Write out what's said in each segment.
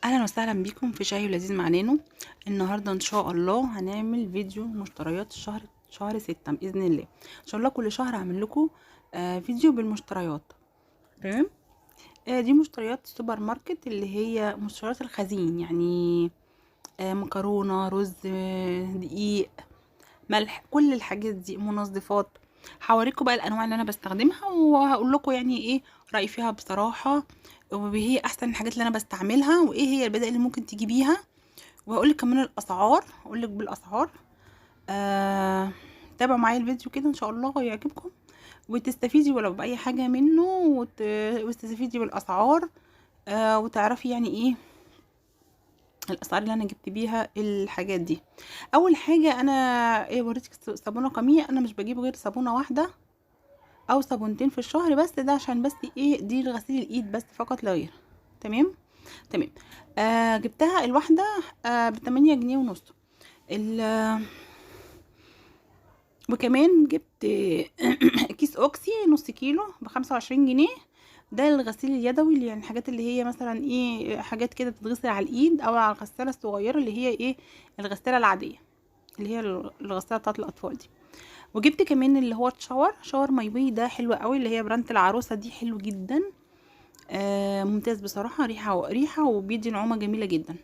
اهلا وسهلا بيكم في شاي ولذيذ مع نانو. النهارده ان شاء الله هنعمل فيديو مشتريات الشهر، شهر 6 باذن الله. ان شاء الله كل شهر هعمل لكم فيديو بالمشتريات. تمام. دي مشتريات السوبر ماركت اللي هي مشتريات الخزين، يعني مكرونه، رز، دقيق، ملح، كل الحاجات دي، منظفات. هوريكم بقى الانواع اللي انا بستخدمها وهقول لكم يعني ايه رايي فيها بصراحة، وهي احسن الحاجات اللي انا بستعملها، وايه هي البدائل اللي ممكن تجيبيها، وهقول لك كمان الاسعار، هقول لك بالاسعار. تابعوا معايا الفيديو كده ان شاء الله هيعجبكم وتستفيدي ولو باي حاجة منه، وتستفيدي بالاسعار، وتعرفي يعني ايه الاسعار اللي انا جبت بيها الحاجات دي. اول حاجة انا ايه وريتك صابونه قميء. انا مش بجيب غير صابونه واحدة او صابونتين في الشهر بس، ده عشان بس ايه دي لغسيل الايد بس فقط لا غير. تمام تمام. جبتها الواحدة ب8 جنيه ونص. وكمان جبت كيس اوكسي نص كيلو ب25 جنيه. ده الغسيل اليدوي، اللي يعني الحاجات اللي هي مثلا ايه، حاجات كده بتتغسل على الايد او على الغسالة الصغيرة اللي هي ايه الغسالة العادية اللي هي الغسالة بتاعه الاطفال دي. وجبت كمان اللي هو شاور ماي واي، ده حلو قوي، اللي هي brand العروسة دي، حلو جدا، ممتاز بصراحة، ريحه وبيدي نعومة جميلة جدا.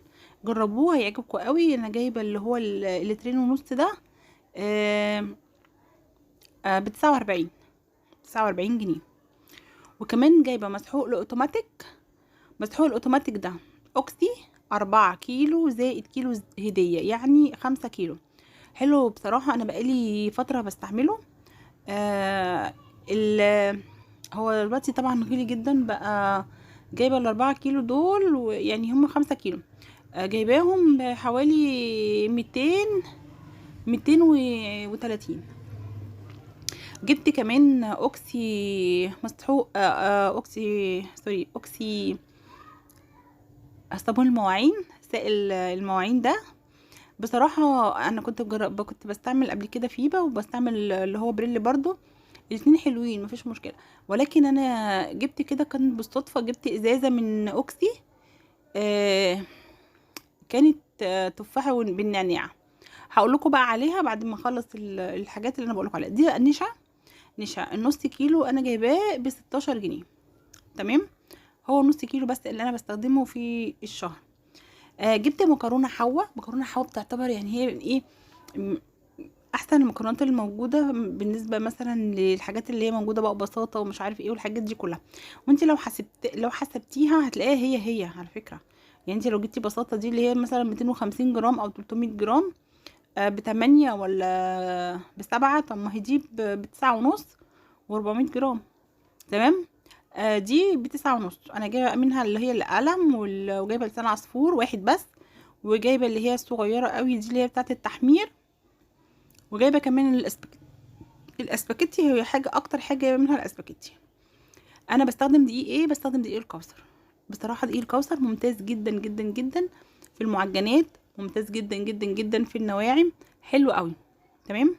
جربوه هيعجبكم قوي. انا جايبه اللي هو اللترين ونص ده، 49 جنيه. وكمان جايبه مسحوق الاوتوماتيك. مسحوق الاوتوماتيك ده اوكسي 4 كيلو زائد كيلو هديه، يعني 5 كيلو. حلو بصراحة، انا بقالي فترة بستعمله. هو دلوقتي طبعا غالي جدا بقى. جايبه ال4 كيلو دول، يعني هم 5 كيلو، جايباهم بحوالي 230. جبت كمان اوكسي مسحوق، اوكسي sorry، اوكسي صابون المواعين، سائل المواعين ده. بصراحة انا كنت بستعمل قبل كده فيبا، وبستعمل اللي هو بريل برضو، الاتنين حلوين مفيش مشكلة. ولكن انا جبت كده، كان بالصدفة جبت ازازة من اوكسي، كانت تفاحة بالنعناع. هقول لكم بقى عليها بعد ما اخلص الحاجات اللي انا بقول لكم عليها دي. نشا النص كيلو انا جايباه ب16 جنيه. تمام، هو نص كيلو بس اللي انا بستخدمه في الشهر. جبت مكرونه حوا. مكرونه حوا بتعتبر يعني هي ايه احسن المكرونات الموجودة بالنسبة مثلا للحاجات اللي هي موجودة بقى ببساطة ومش عارف ايه والحاجات دي كلها. وانت لو حسبتيها هتلاقيها هي على فكرة. يعني انت لو جبتي بساطة دي اللي هي مثلا 250 جرام او 300 جرام، ب8 ولا ب7، طب ما هي دي ب9.5 و400 جرام. تمام. دي ب9.5. انا جايبه منها اللي هي القلم، وجايبه لسان عصفور واحد بس، وجايبه اللي هي الصغيرة قوي دي اللي هي بتاعه التحمير، وجايبه كمان الاسباجيتي. هي حاجة اكتر حاجة جايبه منها الاسباجيتي. انا بستخدم دقيق ايه؟ بستخدم دقيق الكوثر. بصراحة دقيق الكوثر ممتاز جدا جدا جدا في المعجنات، ممتاز جدا جدا جدا في النواعم، حلو قوي. تمام،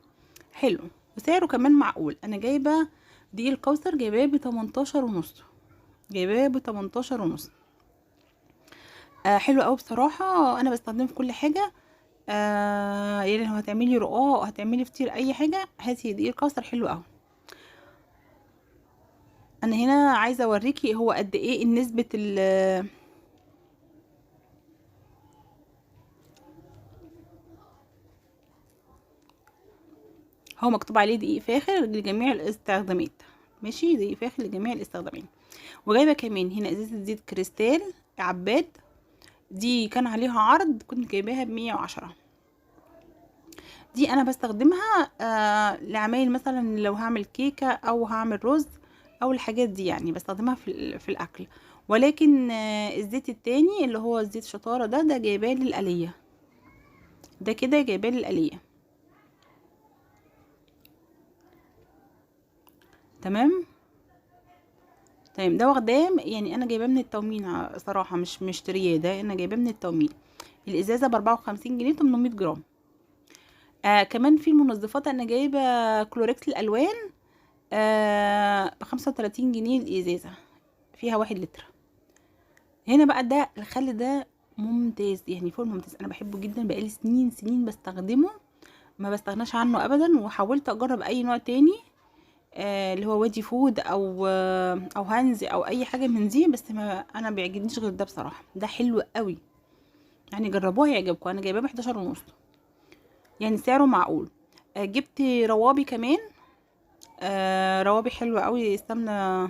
حلو، وسعره كمان معقول. انا جايبه دقيق الكوثر جايباه ب18.5، جايباه ب18.5. حلو قوي بصراحة، انا بستخدمه في كل حاجة. يعني لو هتعملي رقاق، هتعملي فطير، اي حاجة، هاتي دقيق الكوثر، حلو قوي. انا هنا عايزه اوريكي هو قد ايه نسبه هو مكتوب عليه دقيق فاخر لجميع الاستخدامات. ماشي، دقيق فاخر لجميع الاستخدامات. وجايبه كمان هنا ازازة زيت كريستال عباد، دي كان عليها عرض، كنت جايباها ب110. دي انا بستخدمها لعمايل مثلا لو هعمل كيكة او هعمل رز او الحاجات دي، يعني بستخدمها في الاكل. ولكن الزيت التاني اللي هو زيت شطارة ده جايباه للقليه، ده كده جايباه للقليه. تمام تمام. ده واخداه، يعني انا جايباه من التومين صراحة، مش مشترياه، ده انا جايباه من التومين. الازازه ب54 جنيه 800 جرام. كمان في المنظفات انا جايبه كلوريكس الالوان، ب35 جنيه الازازه، فيها 1 لتر. هنا بقى ده الخل ده ممتاز، يعني فوق الممتاز. انا بحبه جدا، بقالي سنين سنين بستخدمه، ما بستغناش عنه ابدا. وحاولت اجرب اي نوع تاني اللي هو وادي فود او هانز او اي حاجة من دي، بس ما انا بيعجبنيش غير ده بصراحة. ده حلو قوي يعني، جربوه هيعجبكم. انا جايباه ب11.5، يعني سعره معقول. جبت روابي كمان، روابي حلوة قوي، السمنة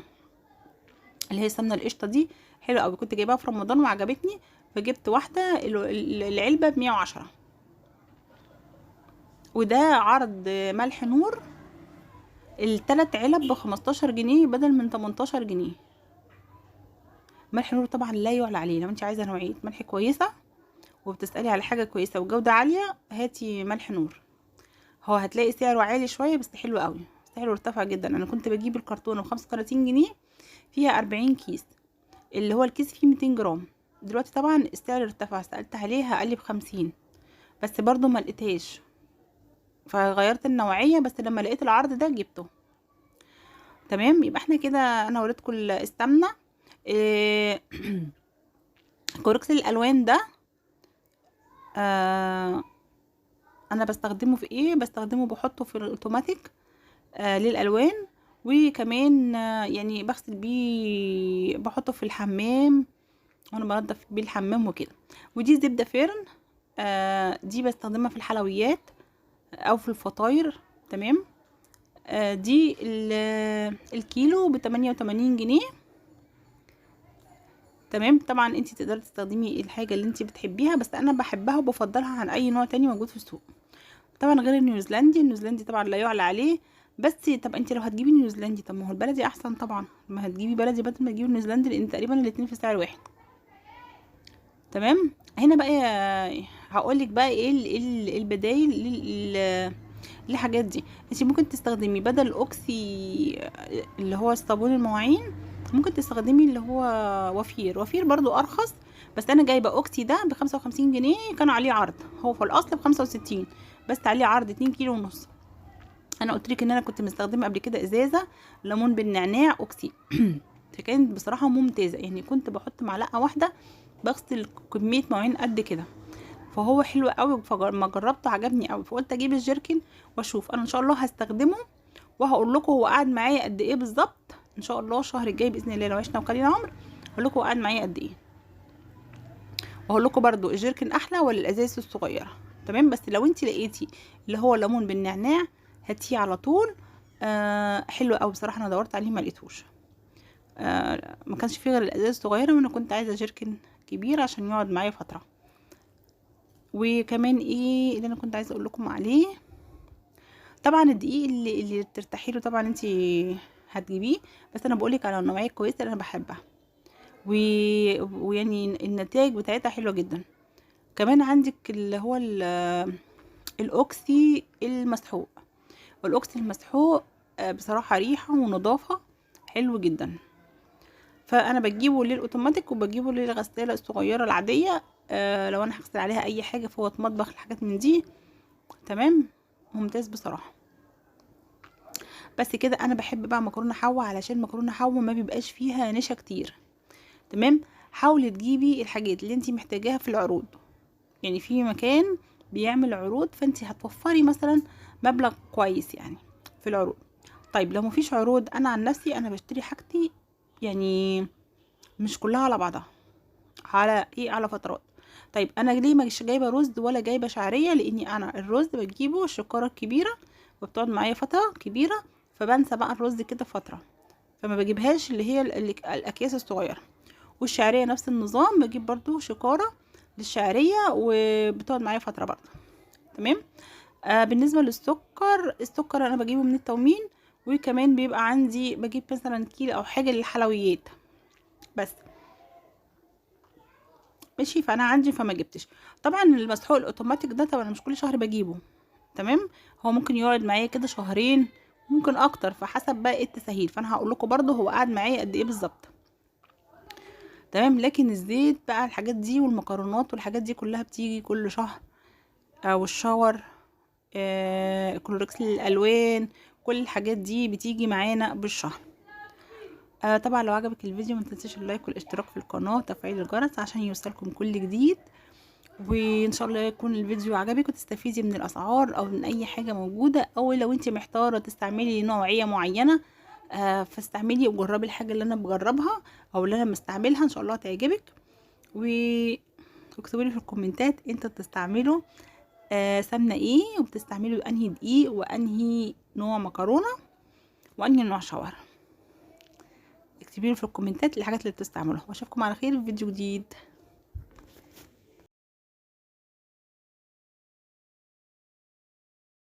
اللي هي سمنه القشطه دي حلوة قوي، كنت جايباها في رمضان وعجبتني، فجبت واحدة العلبة ب110. وده عرض ملح نور، التلات علب ب15 جنيه بدل من 18 جنيه. ملح نور طبعا لا يعلى عليه، لو انت عايزه نوعية ملح كويسة وبتسالي على حاجة كويسة وجوده عالية هاتي ملح نور. هو هتلاقي سعره عالي شوية بس حلو قوي، سعره ارتفع جدا. انا كنت بجيب الكرتونه ب35 جنيه فيها 40 كيس، اللي هو الكيس فيه 200 جرام. دلوقتي طبعا السعر ارتفع، سالت عليها قال لي ب50، بس برضو ما لقيتهاش، فغيرت النوعية، بس لما لقيت العرض ده جبته. تمام، يبقى احنا كده انا وريتكم السمنة. كلوركس الالوان ده انا بستخدمه في ايه؟ بستخدمه بحطه في الاوتوماتيك للالوان، وكمان يعني بغسل بيه، بحطه في الحمام وانا بنضف بيه الحمام وكده. ودي زبدة فيرن، دي بستخدمها في الحلويات او في الفطاير. تمام، دي الكيلو ب88 جنيه. تمام، طبعا انت تقدري تستخدمي الحاجة اللي انت بتحبيها، بس انا بحبها وبفضلها عن اي نوع تاني موجود في السوق، طبعا غير النيوزيلندي. النيوزيلندي طبعا لا يعلى عليه، بس طب انت لو هتجيبي نيوزيلندي طب ما هو البلدي احسن طبعا، ما هتجيبي بلدي بدل ما تجيبي نيوزيلندي، لان تقريبا الاتنين في سعر واحد. تمام، هنا بقى هقولك بقى ايه البدايل للحاجات دي. انت ممكن تستخدمي بدل الاوكسي اللي هو الصابون المواعين، ممكن تستخدمي اللي هو وفير. وفير برضو ارخص، بس انا جايبه اوكسي ده ب55 جنيه، كان عليه عرض، هو في الاصل ب65 بس عليه عرض 2 كيلو ونص. انا قلت لك ان انا كنت مستخدمة قبل كده ازازة ليمون بالنعناع اوكسي فكانت بصراحة ممتازة، يعني كنت بحط معلقه واحدة بغسل كمية مواعين قد كده، فهو حلو قوي. فما جربته عجبني قوي، فقلت اجيب الجيركن واشوف. انا ان شاء الله هستخدمه وهقول لكم هو قعد معايا قد ايه بالظبط ان شاء الله الشهر الجاي باذن الله، لو عشنا وكلنا عمر هقول لكم قعد معايا قد ايه، وهقول لكم برده الجيركن احلى ولا الازاز الصغيرة. تمام، بس لو انت لقيتي اللي هو ليمون بالنعناع هاتيه على طول، حلو قوي بصراحة. انا دورت عليه ما لقيتهوش، ما كانش فيه غير الازاز الصغيرة، وانا كنت عايزه جيركن كبير عشان يقعد معايا فترة. وكمان ايه اللي انا كنت عايزه اقول لكم عليه، طبعا الدقيق اللي ترتاحي له طبعا انت هتجيبيه، بس انا بقولك على النوعية الكويسة اللي انا بحبها، ويعني النتائج بتاعتها حلوة جدا. كمان عندك اللي هو الاوكسي المسحوق، والاوكسي المسحوق بصراحة ريحه ونظافه حلو جدا، فانا بجيبه للاوتوماتيك وبجيبه للغساله الصغيرة العادية، لو انا هغسل عليها اي حاجة فوط مطبخ الحاجات من دي. تمام، ممتاز بصراحة. بس كده انا بحب بقى مكرونه حوا، علشان مكرونه حوا ما بيبقاش فيها نشا كتير. تمام، حاولي تجيبي الحاجات اللي انتي محتاجاها في العروض، يعني في مكان بيعمل عروض فانتي هتوفري مثلا مبلغ كويس يعني في العروض. طيب لو مفيش عروض، انا عن نفسي انا بشتري حاجتي يعني مش كلها على بعضها، على ايه، على فترات. طيب انا ليه مش جايبه رز ولا جايبه شعرية؟ لاني انا الرز بجيبه الشكاره الكبيرة وبتقعد معايا فترة كبيرة، فبنسى بقى الرز كده فترة، فما بجيبهاش اللي هي الاكياس الصغيرة. والشعريه نفس النظام، بجيب برضو شكاره للشعريه وبتقعد معايا فترة برضو. تمام، بالنسبة للسكر، السكر انا بجيبه من التومين، وكمان بيبقى عندي بجيب مثلا كيلو او حاجة للحلويات بس، ماشي. فانا عندي فما جبتش. طبعا المسحوق الاوتوماتيك ده طبعا مش كل شهر بجيبه، تمام، هو ممكن يقعد معايا كده شهرين، ممكن اكتر، فحسب بقى التسهيل. فانا هقول لكم برده هو قعد معايا قد ايه بالظبط. تمام، لكن الزيت بقى الحاجات دي والمكرونات والحاجات دي كلها بتيجي كل شهر، او ال shower، كلوركس للالوان، كل الحاجات دي بتيجي معانا بالشهر. طبعا لو عجبك الفيديو ما تنسيش ال like والاشتراك في القناة وتفعيل الجرس عشان يوصلكم كل جديد. وان شاء الله يكون الفيديو عجبك وتستفيدي من الاسعار او من اي حاجة موجودة، او لو انت محتارة تستعملي نوعية معينة فاستعملي وجربي الحاجة اللي انا بجربها او اللي انا بستعملها، ان شاء الله تعجبك. واكتبوا لي في الكومنتات انتوا بتستعملوا سمنه ايه، وبتستعملوا انهي دقيق، وانهي نوع مكرونه، وانهي نوع شاورما. اكتبوا لي في الكومنتات الحاجات اللي بتستعملوها، واشوفكم على خير في فيديو جديد.